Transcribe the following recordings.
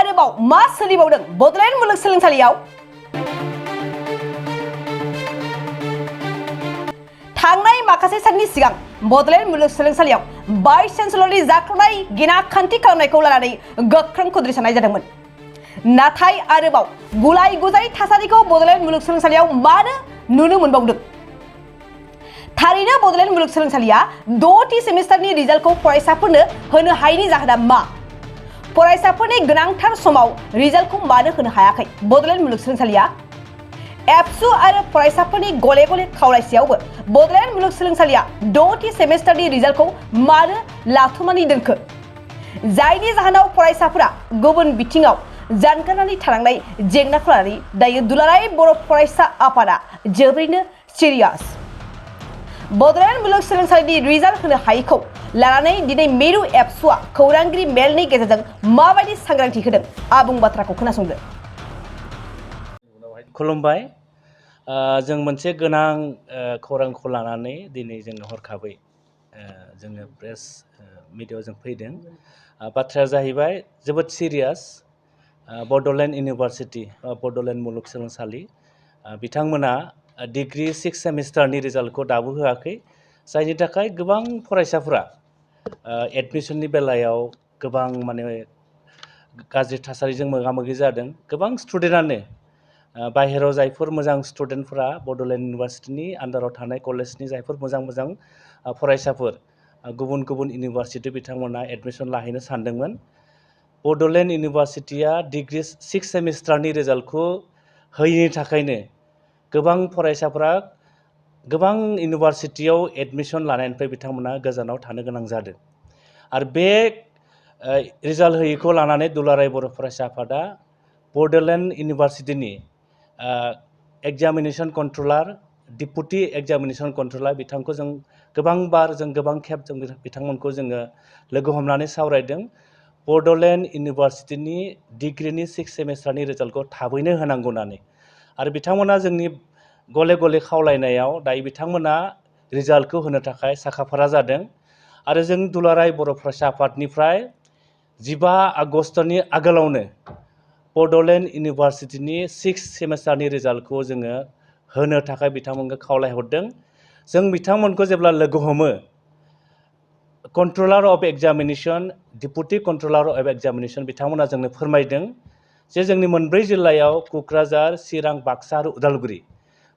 आरोबाव मा सोलिबावदों बड'लेण्ड मुलुगसोलोंसालियाव? थांनाय माखासे साननि सिगां बड'लेण्ड मुलुगसोलोंसालियाव भाइस चेन्सेलरनि जाख्लनाय गेना खान्थि खालामनायखौ लानानै गोख्रों खुद्रिसानाय जादोंमोन। नाथाय आरोबाव गुलाय गुजाय थासारिखौ बड'लेण्ड मुलुगसोलोंसालियाव मानो नुनो मोनबावदों? थारैनो बड'लेण्ड मुलुगसोलोंसालिया 6थि सेमिस्टारनि रिजाल्टखौ फरायसाफोरनो होनो हायैनि जाहोना मा? फरायसाफोरनि गोनांथार समाव रिजाल्टखौ मानो होनो हायाखै बड'लेण्ड मुलुगसोलोंसालिया? एबसु आरो फरायसाफोरनि गले गले खावलायसेयावबो बड'लेण्ड मुलुगसोलोंसालिया 6थि सेमिस्टारनि रिजाल्टखौ मानो लाथुमनानै दोनखो? जायनि जाहोनाव फरायसाफोरा गुबुन बिथिङाव जानगारनानै थानांनाय जेंनाखौ लानानै दायो दुलाराय बर' फरायसा आफादा जोबोरैनो सिरियास। बड'लेण्ड मुलुगसोलोंसालिनि रिजाल्ट होनो हायैखौ लानानै दिनै मिरु एबसुआ खौरांगिरि मेलनि गेजेरजों माबायदि सांग्रांथि होदों? आबुं बाथ्राखौ खोनासंदो। खुलुमबाय। जों मोनसे गोनां खौरांखौ लानानै दिनै जोङो हरखाबै जोङो प्रेस मिडियायाव जों फैदों। बाथ्राया जाहैबाय जोबोद सिरियास। बड'लेण्ड इउनिभारसिटि बड'लेण्ड मुलुगसोलोंसालि बिथांमोना डिग्री 6 सेमिस्टारनि रिजाल्टखौ दाबो होआखै, जायनि थाखाय गोबां फरायसाफोरा एडमिसननि बेलायाव गोबां गाज्रि थासारिजों मोगा मोगि जादों। गोबां स्टुडेन्टआनो बाहेराव जायफोर मोजां स्टुडेन्टफोरा बड'लेण्ड इउनिभारसिटिनि आन्डाराव थानाय कलेजनि जायफोर मोजां फरायसाफोर गुबुन गुबुन इउनिभारसिटि बिथांमोना एडमिसन लाहैनो सानदोंमोन। बड'लेण्ड इउनिभारसिटिया डिग्री 6 सेमिस्टारनि रिजाल्टखौ होयैनि थाखायनो गोबां फरायसाफोरा गोबां इउनिभारसिटियाव एडमिसन लानायनिफ्राय बिथांमोना गोजानाव थानो गोनां जादों। आरो बे रिजाल्ट होयैखौ लानानै दुलाराय बर' फरायसा आफादा Bodoland इउनिभारसिटिनि examination controller, deputy examination controller बिथांखौ जों गोबां खेब जों बिथांमोनखौ जोङो लोगो हमनानै सावरायदों। बड'लेण्ड इउनिभारसिटिनि डिग्रीनि 6 सेमिस्टारनि रिजाल्टखौ थाबैनो होनांगौ होननानै। आरो बिथांमोना जोंनि गले गले खावलायनायाव दायो बिथांमोना रिजाल्टखौ होनो थाखाय साखाफारा जादों। आरो जों दुलाराय बर' फरायसा आफादनिफ्राय 15 आगस्टनि आगोलावनो बड'लेण्ड इउनिभारसिटिनि 6 सेमिस्टारनि रिजाल्टखौ जोङो होनो थाखाय बिथांमोनखौ खावलायहरदों। जों बिथांमोनखौ जेब्ला लोगो हमो, controller of examination, deputy controller of examination बिथांमोना जोंनो फोरमायदों जे जोंनि मोनब्रै जिल्लायाव क'क्राझार, चिरां, बाक्सा आरो उदालगुरि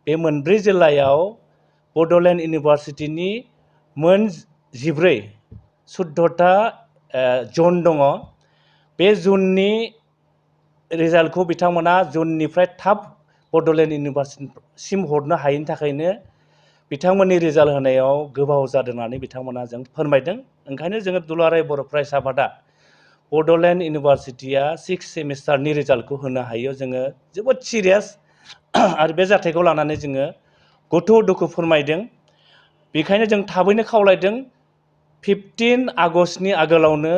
बे मोनब्रै जिल्लायाव बड'लेण्ड इउनिभारसिटिनि मोन 14 जन दङ। बे जुननि रिजाल्टखौ बिथांमोना जुननिफ्राय थाब बड'लेण्ड इउनिभारसिटिसिम हरनो हायैनि थाखायनो बिथांमोननि रिजाल्ट होनायाव गोबाव जादों होननानै बिथांमोना जों फोरमायदों। ओंखायनो जोङो दुलाराय बर' फरायसा आफादा बड'लेण्ड इउनिभारसिटिया 6 सेमिस्टारनि रिजाल्टखौ होनो हायैयाव जोङो जोबोद सिरियास। आरो बे जाथायखौ लानानै जोङो गोथौ दुखु फोरमायदों। बेखायनो जों थाबैनो खावलायदों 15 आगस्टनि आगोलावनो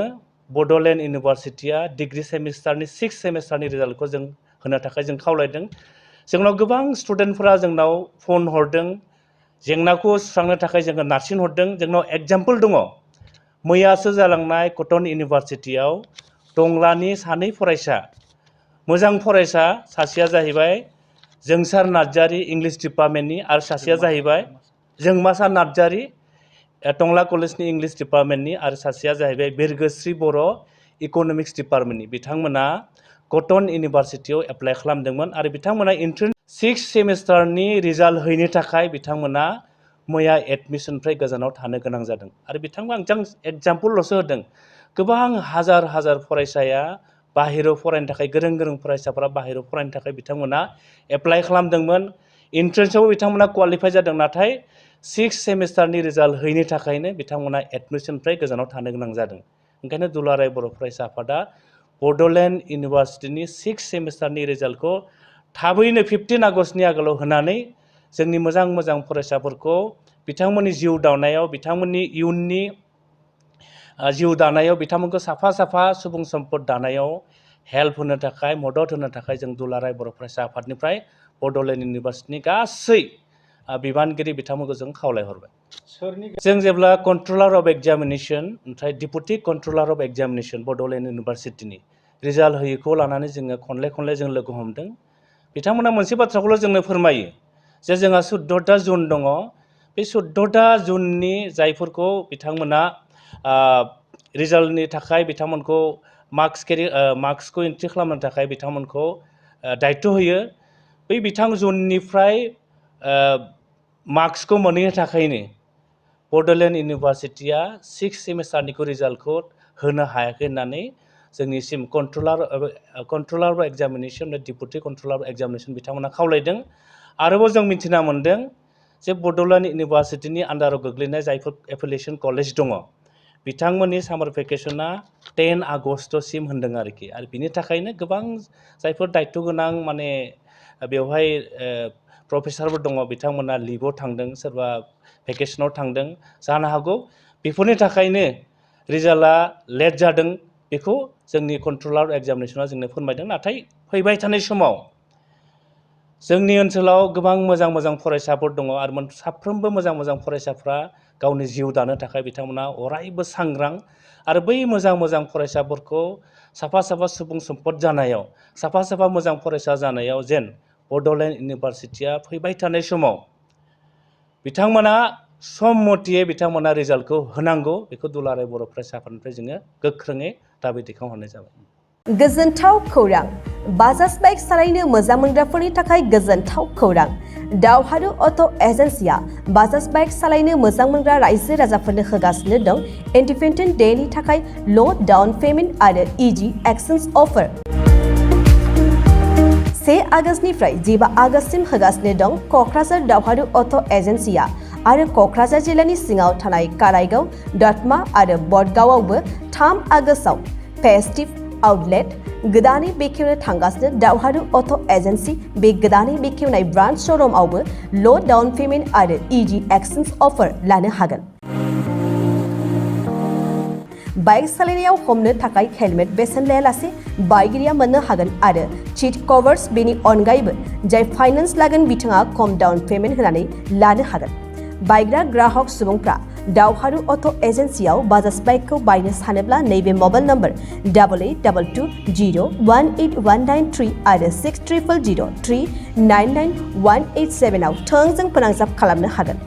बड'लेण्ड इउनिभारसिटिया डिग्री सेमिस्टारनि 6 सेमिस्टारनि रिजाल्टखौ जों होनो थाखाय जों खावलायदों। जोंनाव गोबां स्टुडेन्टफोरा जोंनाव फन हरदों, जेंनाखौ सुस्रांनो थाखाय जोङो नारसिनहरदों। जोंनाव एग्जाम्पल दङ। मैयासो जालांनाय कटन इउनिभारसिटियाव टंलानि 2 फरायसा, मोजां फरायसा, सासेया जाहैबाय जोंसार नार्जारि इंलिश डिपार्टमेन्टनि आरो सासेया जाहैबाय जोंमासा नार्जारि टंला कलेजनि इंलिश डिपार्टमेन्टनि आरो सासेया जाहैबाय बिरगोस्रि बर' इक'नमिक्स डिपार्टमेन्टनि। बिथांमोना कटन इउनिभारसिटियाव एप्लाइ खालामदोंमोन आरो बिथांमोना एन्ट्रेन्स 6 सेमिस्टारनि रिजाल्ट होयैनि थाखाय बिथांमोना मैया एडमिसननिफ्राय गोजानाव थानो गोनां जादों। आरो बिथांमोना एग्जाम्पलल'सो होदों। गोबां हाजार फरायसाया बाहेरायाव फरायनो थाखाय गोरों फरायसाफोरा बाहेरायाव फरायनो थाखाय बिथांमोना एप्लाइ खालामदोंमोन। एन्ट्रेन्सआवबो बिथांमोना क्वालिफाइ जादों, नाथाय 6 सेमिस्टारनि रिजाल्ट होयैनि थाखायनो बिथांमोना एडमिसननिफ्राय गोजानाव थानो गोनां जादों। ओंखायनो दुलाराय बर' फरायसा आफादा बड'लेण्ड इउनिभारसिटिनि 6 सेमिस्टारनि रिजाल्टखौ थाबैनो 15 आगस्टनि आगोलाव होनानै जोंनि मोजां फरायसाफोरखौ बिथांमोननि जिउ दानायाव, बिथांमोननि इयुननि जिउ दानायाव, बिथांमोनखौ साफा सुबुं सम्पद दानायाव हेल्प होनो थाखाय, मदद होनो थाखाय जों दुलाराय बर' फरायसा आफादनिफ्राय बड'लेण्ड इउनिभारसिटिनि गासै बिबानगिरि बिथांमोनखौ जों खावलायहरबाय। जों जेब्ला कन्ट्रलार अफ एग्जामिनेसन ओमफ्राय deputy controller of examination Bodoland इउनिभारसिटिनि result होयिखौ लानानै जोङो खनले जों लोगो हमदों। बिथांमोना मोनसे बाथ्राखौल' जोंनो फोरमायो जे जोंहा 14टा जुन दङ। बे 14टा जुननि जायफोरखौ बिथांमोना रिजाल्टनि थाखाय बिथांमोनखौ मार्क्सखौ एन्ट्रि खालामनो थाखाय बिथांमोनखौ दायित्व होयो। बै बिथां जुननिफ्राय मार्क्सखौ मोनहैनो थाखायनो बड'लेण्ड इउनिभारसिटिया 6 सेमिस्टारनिखौ रिजाल्टखौ होनो हायाखै होननानै जोंनिसिम controller examination deputy controller examination बिथांमोना खावलायदों। आरोबाव जों मिथिना मोन्दों जे बड'लेण्ड इउनिभारसिटिनि आन्डाराव गोग्लैनाय जायफोर एफिलिएसन कलेज दङ बिथांमोननि सामार भेकेसना 10 आगष्टसिम होनदों आरोखि। आरो बिनि थाखायनो गोबां जायफोर दायित्व गोनां माने बेवहाय प्रफेसारफोर दङ बिथांमोना लिभआव थांदों, सोरबा भेकेसनाव थांदों जानो हागौ। बेफोरनि थाखायनो रिजाल्टआ लेट जादों बेखौ जोंनि कन्ट्रलार एग्जामिनेसना जोंनो फोरमायदों। नाथाय फैबाय थानाय समाव जोंनि ओनसोलाव गोबां मोजां फरायसाफोर दङ आरो साफ्रोमबो मोजां फरायसाफ्रा गावनि जिउ दानो थाखाय बिथांमोना अरायबो सांग्रां। आरो बै मोजां फरायसाफोरखौ साफा सुबुं सम्पद जानायाव, साफा मोजां फरायसा जानायाव जेन बड'लेण्ड इउनिभारसिटिया फैबाय थानाय समाव बिथांमोना सम मथे बिथांमोना रिजाल्टखौ होनांगौ, बेखौ दुलाराय बर' फरायसा आफादनिफ्राय जोङो गोख्रोङै दाबि दैखांहरनाय जाबाय। गोजोनथाव खौरां। बाजाज बाइक सालायनो मोजां मोनग्राफोरनि थाखाय गोजोनथाव खौरां। दावहारु अट' एजेन्सिया बाजाज बाइक सालायनो मोजां मोनग्रा रायजो राजाफोरनो होगासिनो दं इन्डिपेन्डेन्ट डेनि थाखाय ल' डाउन पेमेन्ट आरो इजि एक्सचेन्ज अफार। 1 आगष्टनिफ्राय 15 आगष्टसिम होगासिनो दं क'क्राझार दावहारु अट' एजेन्सिया आरो क'क्राझार जिल्लानि सिङाव थानाय काराइगाव, दतमा आरो बडगावआवबो 3 आगष्टआव फेस्टिभ आउटलेट गोदानै बेखेवनो थांगासिनो दावहारु अट' एजेन्सि। बे गोदानै बेखेवनाय ब्रान्च श'रुमआवबो ल' डाउन पेमेन्ट आरो इजि एक्सचेन्ज अफार लानो हागोन। बाइक सालायनायाव हमनो थाखाय हेलमेट बेसेन लायालासे बाइगिरिया मोननो हागोन आरो सीट कभार्स। बेनि अनगायैबो जाय फाइनेन्स लागोन बिथाङा खम डाउन पेमेन्ट होनानै लानो हागोन। बायग्रा ग्राहक सुबुंफ्रा दावहारु अट' एजेन्सियाव बाजाज बाइकखौ बायनो सानोब्ला नैबे मबाइल नम्बर 8822018193 आरो 600003991187 आव थोंजों फोनांजाब खालामनो हागोन।